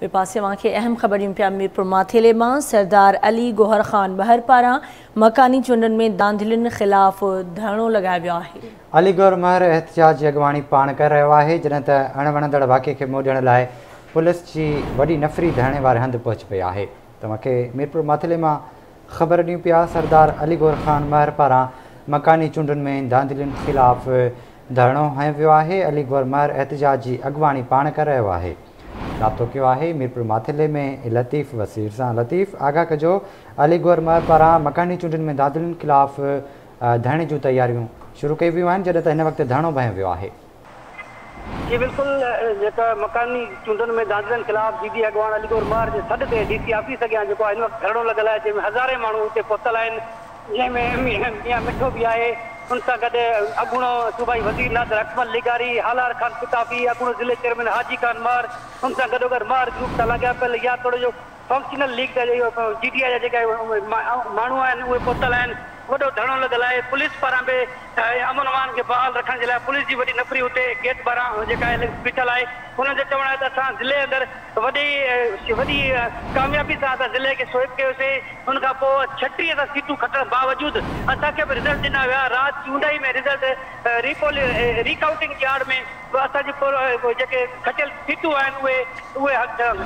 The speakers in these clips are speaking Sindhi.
ٻئي پاسي اوهان کي اهم خبر ڏيون پيا ميرپور ماٿيلي مان سردار علي گوهر خان مهر پاران مڪاني چونڊن ۾ ڌانڌلين خلاف ڌرڻو لڳايو ويو آهي. علي گوهر مهر احتجاج جي اڳواڻي پاڻ ڪري رهيو آهي، جڏهن ته اڻ وڻندڙ واقعي کي منهن ڏيڻ لاء پوليس جي وڏي نفري ڌرڻي واري هنڌ پهچي پئي آهي. توهان کي ميرپور ماٿيلي مان خبر ڏيون پيا سردار علي گوهر خان مهر پاران مڪاني چونڊن ۾ ڌانڌلين خلاف ڌرڻو هنيو ويو آهي. علي گوهر مهر احتجاج جي اڳواڻي پاڻ ڪري رهيو آهي. رابطو ڪيو آهي ميرپور ماٿيلي ۾ لطيف وسير سان. لطيف، آگاهه ڪجو، علي گوهر مهر پاران مڪاني چونڊن ۾ ڌانڌلين خلاف ڌرڻي جون تياريون شروع ڪيون ويون آهن، جڏهن ته هن وقت ڌرڻو به هنيو ويو آهي. جي بلڪل، جيڪا مڪاني چونڊن ۾ ڌانڌلين خلاف جي ڊي اڳواڻ علي گوهر مهر جي سڏ تي ڊي سي آفيس اڳيان جيڪو هن وقت ڌرڻو لڳل آهي، جنهن ۾ هزارين ماڻهو اتي پهتل آهن، جنهن ۾ ميان مٺو به آهي، ان سان گڏ اڳوڻو صوبائي وزير نادر اڪمل لغاري، هالار خان پتافي، اڳوڻو ضلعي چيئرمين حاجي خان مهر، ان سان گڏوگڏ مهر گروپ سان لاڳاپيل يا توڙي جو فنڪشنل ليگ جا جي ڊي I جا جيڪا ماڻهو آهن اهي پهتل آهن. وڏو ڌرڻو لڳل آهي. پوليس پاران به امن امان کي بحال رکڻ جي لاء پوليس جي وڏي نفري اتي گيٽ ٻاهران جيڪا آهي بيٺل آهي. انهن جو چوڻ آهي ته اسان ضلعي اندر وڏي وڏي ڪاميابي سان اسان ضلعي کي سوئيپ ڪيوسين، ان کان پوء 36 اسان سيٽون کٽڻ باوجود اسان کي به رزلٽ ڏنا ويا. رات چونڊائي ۾ رزلٽ ريپول ريڪائونٽنگ جي آڙ ۾ اسان جي جيڪي کٽيل سيٽون آهن اهي اهي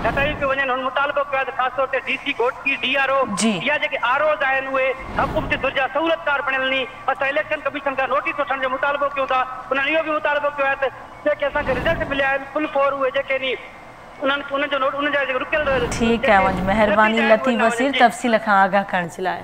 گهٽايون پيون وڃن. هن مطالبو ڪيو آهي ته خاص طور تي D C Ghotki, D R O يا جيڪي آر اوز آهن اهي حڪومتي ڌر جا سهولتڪار بڻيل ني. اسان اليڪشن ڪميشن کان نوٽيس وٺڻ جو مطالبو ڪيون ٿا. انهن اهو به مطالبو ڪيو آهي ته جيڪي اسان کي رزلٽ مليا آهن فل فور اهي جيڪي ني انهن انهن جو نوٽ انهن جا جيڪي رڪيل ٺيڪ آهي، اوهان جي مهرباني لطيف وسير تفصيل کان آگاهه ڪرڻ جي لاء.